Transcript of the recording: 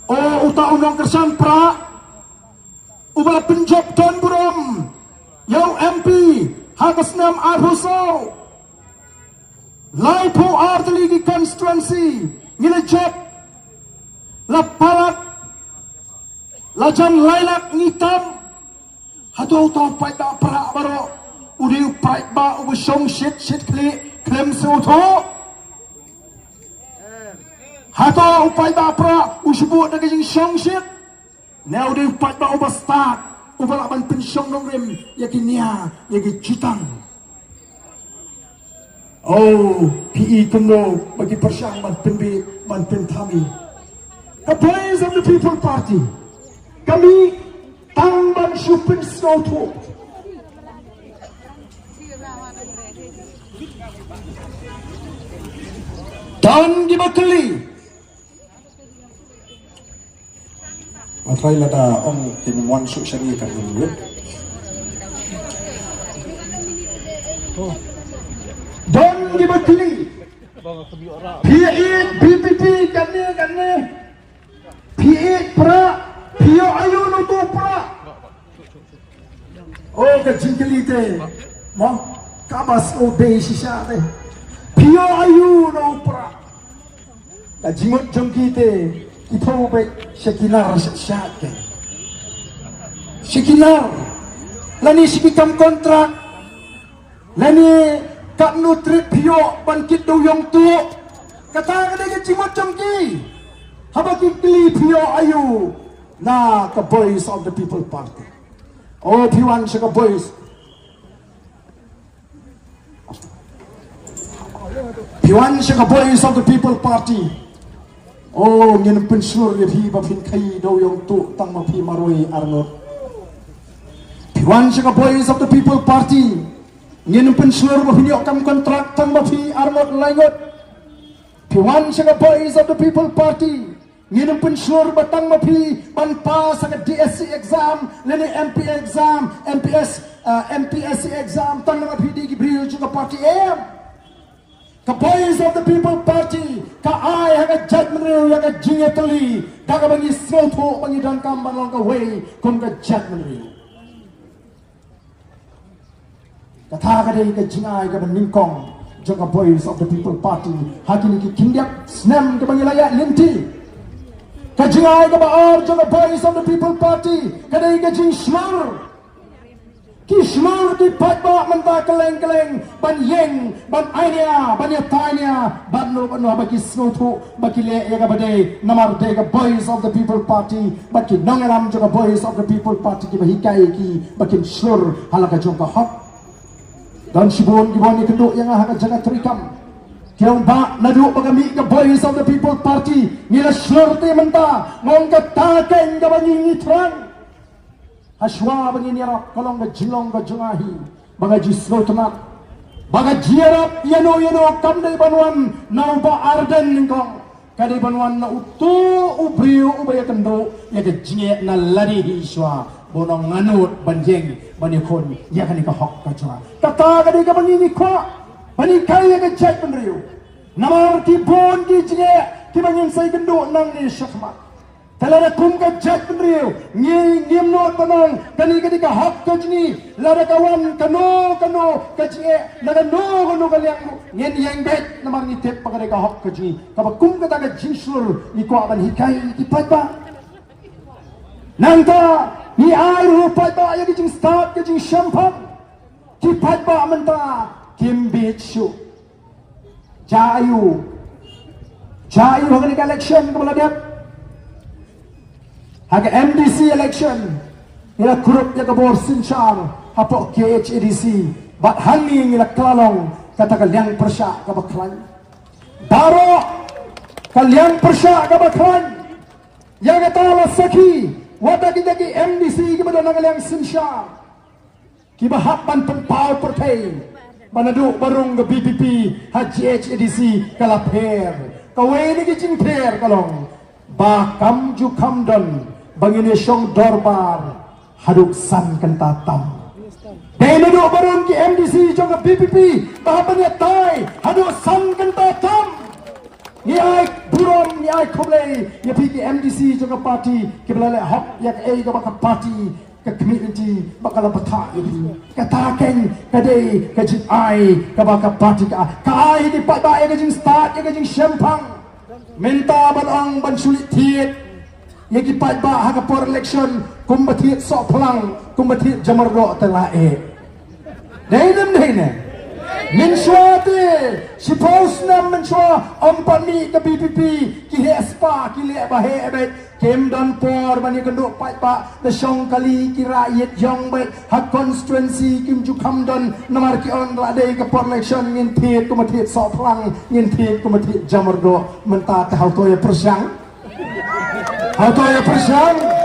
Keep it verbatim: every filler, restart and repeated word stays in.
O uta u nongkyrshan Prah uba la pynjop don burom ïa u M P ha ka snem arphew saw. Laiphew ar tylli ki constituency ngi la jop, la palat, la jan lai lak ngi tam. Hato uta u paidbah Prah baroh u dei u paidbah uba shong shit shit khlieh khlem sngewthuh? Hato u paidbah Prah u shibun da ka jingshong shit? Ne u dei u paidbah uba stad, uba lah ban pynshong nongrim ïa ki nia, ïa ki jutang? Oh, phi i kumno ba ki pyrshang ban pynbit, ban pynthame? Ka Voice of the People Party ka mih tang ban shu pynsngewthuh. Don kiba kylli. Nga try lada ong kin wan suk shane ka ring wit. Don kiba kylli. Phi ïeit VPP kane kane. Phi ïeit Prah. Phi ïoh aïu na uto u Prah? Oh, ka jingkylli te, mo, kaba sngewbha shisha te. Phi ïoh aïu na u Prah? Ka jingmut jong ki te, ki thaw beit sha ki nar sha sha te. Sha ki nar. Lane sha ki kam kontrak. Lane katno trip phi ïoh ban kit da u ïong tuh. Kata ka dei ka jingmut jong ki. Haba ki kylli phi ïoh aïu na ka Voice of the People Party. Oh, phi wan sha ka Voice. Phi wan sha ka Voice of the People Party. Oh, ngin pynshlur ïa phi ba phin khaïi da u ïong tuh tang ma phi marwei arngut. Phi wan sha ka Voice of the People Party. Ngin pynshlur ba phin ïoh kam kontrak tang ma phi arngut laingut. Phi wan sha ka Voice of the People Party. Ngin pynshlur ba tang ma phi ban pass ha ka DSC exam, lane MP exam, MPS, uh, MPSC exam, tang ma phi dei ki briew jong ka party em. Ka Voice of the People Party ka ai ha ka jaitbynriew ïa ka jingïatylli da kaba ngi sngewthuh ba ngi donkam ban long kawei kum ka jaitbynriew. Kata ka dei ka jingai kaba nyngkong jong ka Voice of the People Party ha kine ki khyndiat snem kaba ngi la ïaid lynti. Ka jingai kaba ar jong ka Voice of the People Party ka dei ka jingshlur. Ki shlur ki paidbah mynta kylleng kylleng ban ïeng, ban ai nia, ban ïatai nia bad no bad no ba ki sngewthuh ba ki leh ïa kaba dei, namar dei ka Voice of the People Party bad ki nongïalam jong ka Voice of the People Party kiba hikai ïa ki ba kin shlur ha la ka jong ka hok. Don shibun kiba wan ïakynduh ïa nga ha ka jaka treikam. Ki ong, Bah, naduh ba ka mih ka Voice of the People Party ngi la shlur te mynta. Nga ong, kata keiñ kaba ngi ngi thrang. Hashwa ba ngin ïarap ka long ka jinglong ka jong nga hi ba nga ju sngewtynnat ba ka jingïarap ïano ïano kam dei ban wan na u Bah Ardent nyngkong. Ka dei ban wan na uto u briew uba ïakynduh ïa ka jingeh na lade hi shuwa ba u nongnud ban ïeng ban ïakhun ïa kane ka hok ka jong nga. Kata ka dei kaba ngi ngi kwah ban hikai ïa ka jaitbynriew. Namar ki bun ki jingeh kiba ngin sa ïakynduh nangne shakhmat. Te lada kum ka jaitbynriew ngi ngim nud ban ong kane ka dei ka hok ka jong ngi, lada ka wan kano kano ka jingeh na kano kano ka liang ruh ngin ïeng beit namar ngi tip ba ka dei ka hok ka jong ngi. Kaba kum kata ka jingshlur ngi kwah ban hikai ïa ki paidbah. Nangta ngi ai ruh paidbah ïa ki jingstad ka jingshemphang. Ki paidbah mynta kim bit shuh. Jia aiu? Jia aiu ha kane ka election kaba la dep? Ha ka MDC election ngi la kurup ïa ka bor synshar hapoh KHADC bad hangne ngi la kylla long kata ka liang pyrshah kaba khlaiñ. Baroh ka liang pyrshah kaba khlaiñ ïa kata la sakhi wat da kita ki MDC kiba don ha ka liang synshar. Kiba hap ban pynpaw pyrthei ba naduh ba rung ka VPP ha KHADC ka la pher. Kawei na ki jingpher ka long ba kam ju kham don ba ngin ïa shong dorbar haduh san kynta tam. Dei naduh ba rung ki MDC jong ka VPP ba hap ban ïatai haduh san kynta tam. Ngi ai burom, ngi ai khublei ïa phi ki M D C jong ka party kiba la leh hok ïa kaei kaba ka party ka khmih lynti ba ka la pathah ïa phi. Kata keiñ ka dei ka jingai kaba ka party ka, ka ai ïa ki paidbah ïa ka jingstad, ïa ka jingshemphang. Mynta ban ong ban shu leit thied ïa ki paidbah ha ka por election kumba thied sohphlang, kumba thied jamardoh te la eh. Dei ne em dei ne? Mynshuwa te, shiphew snem mynshuwa, ym pat mih ka V P P, ki heh spah, ki leh ba heh beit, kim don por ban ïakynduh paidbah, da shong kali ki rah ïit ïong beit, ha constituency kim ju kham don, namar ki ong la dei ka por election ngin thied kumba thied sohphlang, ngin thied kumba thied jamardoh, mynta te hato ïa pyrshang? Hato ïa pyrshang?